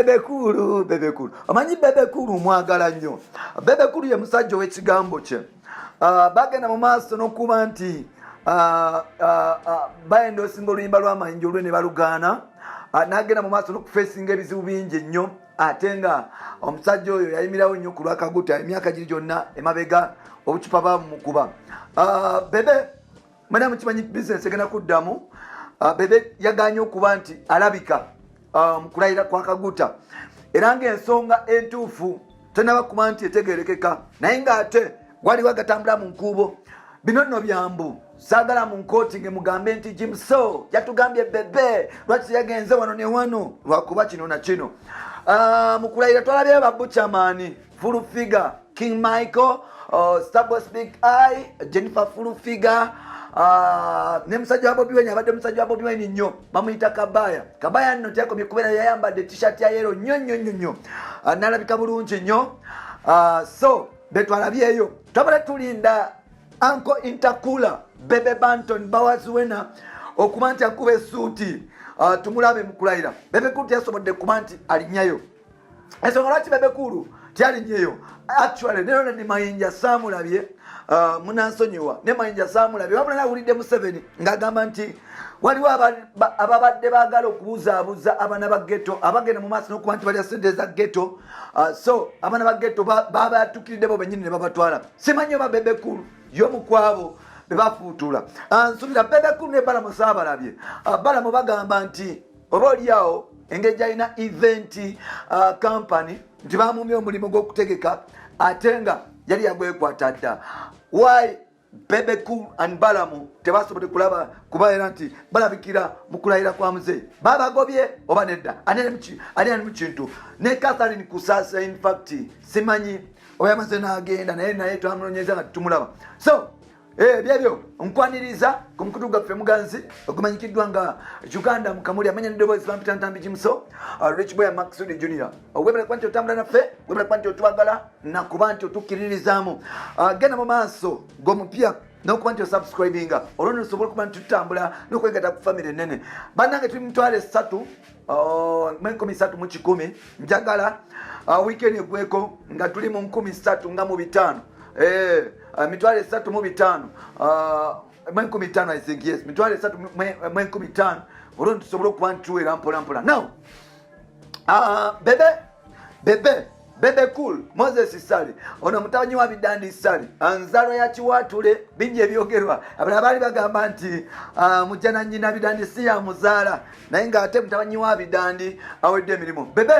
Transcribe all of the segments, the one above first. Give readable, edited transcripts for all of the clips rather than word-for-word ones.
Bebe Cool, Bebe Cool, omanyi Bebe Cool mwagala nnyo. Bebe Cool ye musajja ow'ekigambo kye. Bagenda mu maaso n'okuba nti baendorsinga oluyimba lw'amayinja olwe ne balugaana. N'agenda mu maaso n'okufeesinga ebizibu bingi ennyo, ate nga omusajja oyo yayimirawo nnyo ku lwakaguta emyaka giri gyonna emabega obucupa babumukuba. Bebe mwena mukimanyi, bizinesi egenda kuddamu. Bebe yaganye okuba nti alabika mu kulayira kwa Kaguta, era ng'ensonga entuufu tenaba kuba nti etegerekeka, naye ng'ate waliwo agatambula mu nkuubo. Bino nno byambu saagala mu nkooti nge mugambe nti Jimso yatugambye Bebe lwaki yagenze wano ne wano lwakuba kino na kino. Mu kulayira twalabyeyo ba Buchaman, Full Figure, King Michael, Starboss, Big Eye, Jennifer Full Figure, ne musajja wa Bobi Wine, abadde musajja wa Bobi Wine nnyo, bamuyita Kabaya. Kabaya nno teyakomye kubeera yayambadde T-shirt ya yellow nnyo nnyo nnyo nnyo, nalabika bulungi nnyo. So betwalabyeyo, twabala tulinda Uncle Intercooler Bebe Banton Bawaziwena okuba nti akuba esuuti, tumulabe mu kulayira. Bebe Cool teyasobodde kuba nti alinnyayo. Ensonga lwaki Bebe Cool tyalinyeyo, actually ne Ronald Mayinja saamulabye, munansonyiwa, ne Mayinja saamulabye, wabula nawulidde Museveni ng'agamba nti waliwo ababadde baagala okubuzaabuza abaana ba ghetto abagenda mu maaso n'okuba nti balya sente za ghetto. So abaana ba ghetto babatukiridde bo bennyini ne babatwala. Simanyi oba Bebe Cool y'omu ku abo be bafuutula. Nsuubira Bebe Cool ne Balamu saabalabye. Balamu bagamba nti oba oliawo engeri gyalina event company nti bamumye omulimu gw'okutegeka, ate nga yali yagwekwata dda. Why Bebe Cool and Balamu tebasobodde kulaba kubaera nti balabikira mu kulayira kwa muzeeyi? Babagobye oba nedda? Ani ali mu kintu? Ne Catherine Kusasa, in fact simanyi oba yamaze n'agenda, naye twamunonyeza nga tumulaba. So byebyo, nkwaniriza ku mukutu gwaffe muganzi ogumanyikiddwa nga Uganda Mukamuli. Amanya neddoboozi bampita Ntambi Jimuso, Rich Boy Maxud Junior. Webale kuba nti otambula naffe, webale kuba nti otwagala nakuba nti otukkiriririzaamu. Genda mu maaso g'omupya n'okuba nti osubscribinga, olwo nosobola okuba nti tutambula n'okwegatta ku famire enene. Bannange, tuli 301,300. Njagala weekend egweko nga tuli mu 3,500, 305,000 mu 5,000, I think, yes, 305,000, olwo tusobole okuba nti tuwera mpola mpola. Now Bebe Cool Moses Sali ono mutabani wa Bidandi Sali, nzalo ya Kiwatule. Bingi ebyogerwa, abalala baali bagamba nti mujjana nnyina Bidandi si yamuzaala, naye ng'ate mutabani wa Bidandi awedde emirimu. Bebe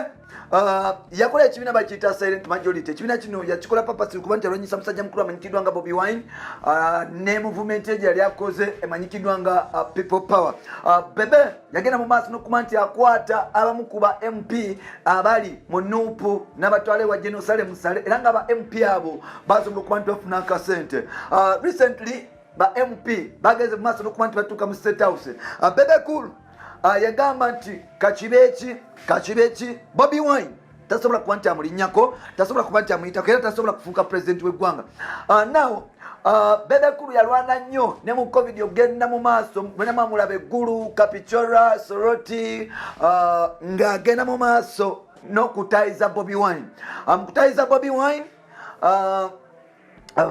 yakola ekibiina bakiyita Silent Majority. Ekibiina kino yakikola purpose kuba nti alwanyisa musajja mukulu amanyikiddwa nga Bobi Wine ne movement egyo yali akoze emanyikiddwa nga People Power. Bebe yagenda mu maaso n'okuba nti akwata abamu ku ba MP abali mu NUP n'abatwala ewa General Saleh Musale, era nga ba MP abo basobola okuba nti bafuna akasente. Recently ba MP bagenze mu maaso n'okuba nti batuuka mu State House. Bebe Cool yagamba nti kakibe ki, Bobi Wine tasobola kuba nti amulinnyako, tasobola kuba nti amuyitako, era tasobola kufuuka pulezidenti w'eggwanga. Now Bebe Cool yalwana nnyo ne mu COVID ogenda mu maaso, mwenama mulaba eggulu Kapichora Soroti, ng'agenda mu maaso n'okutayiza Bobi Wine. Mukutayiza Bobi Wine,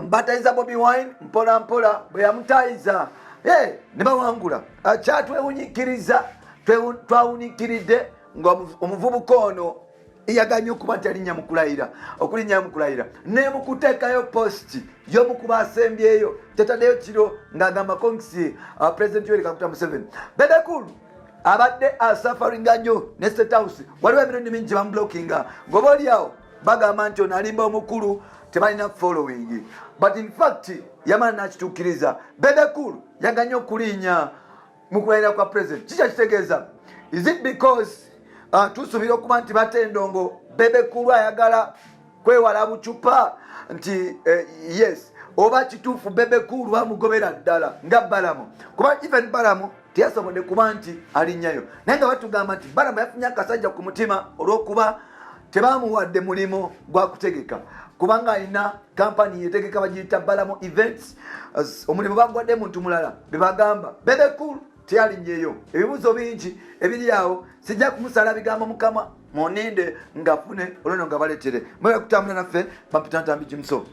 batayiza Bobi Wine mpola mpola. Bwe yamutayiza, hey, ne bawangula. Kyatwewunyikiriza, twawunikiridde nga omuvubuka ono yaganye okuba nti alinnya mukulayira, okulinnya mukulayira ne mukuteekayo post y'omukuba asembyeyo tetaddeyo kiro ng'agamba congs, President Yoweri Kaguta Museveni. Bebe Cool abadde asufferinga nnyo ne State House. Waliwo emirundi mingi bamublockinga, ngoba oliawo bagamba nti ono alimba omukulu, tebalina following, but in fact yamala nakituukiriza. Bebe Cool yaganye okulinnya mu kulayira kwa president. Kikya kitegeeza, is it because tusuubira okuba nti batendongo Bebe Cool ayagala kwewala bucupa nti yes, oba kituufu Bebe Cool bamugobera ddala nga Balamu? Kuba even Balamu teyasobodde kuba nti alinnyayo, naye nga batugamba nti Balamu yafunye akasajja ku mutima olw'okuba tebamuwadde mulimu gwa kutegeka, kubanga alina kampani yetegeka bagiyita Balamu Events. Omulimu bagwadde muntu mulala, bebagamba Bebe Cool Teyalinyeyo. Ebibuuzo bingi ebiri awo, sijja kumusala bigambo mukama muninde ngafune olwono nga baletere mwera kutambula naffe. Bampita Ntambi Jimuso.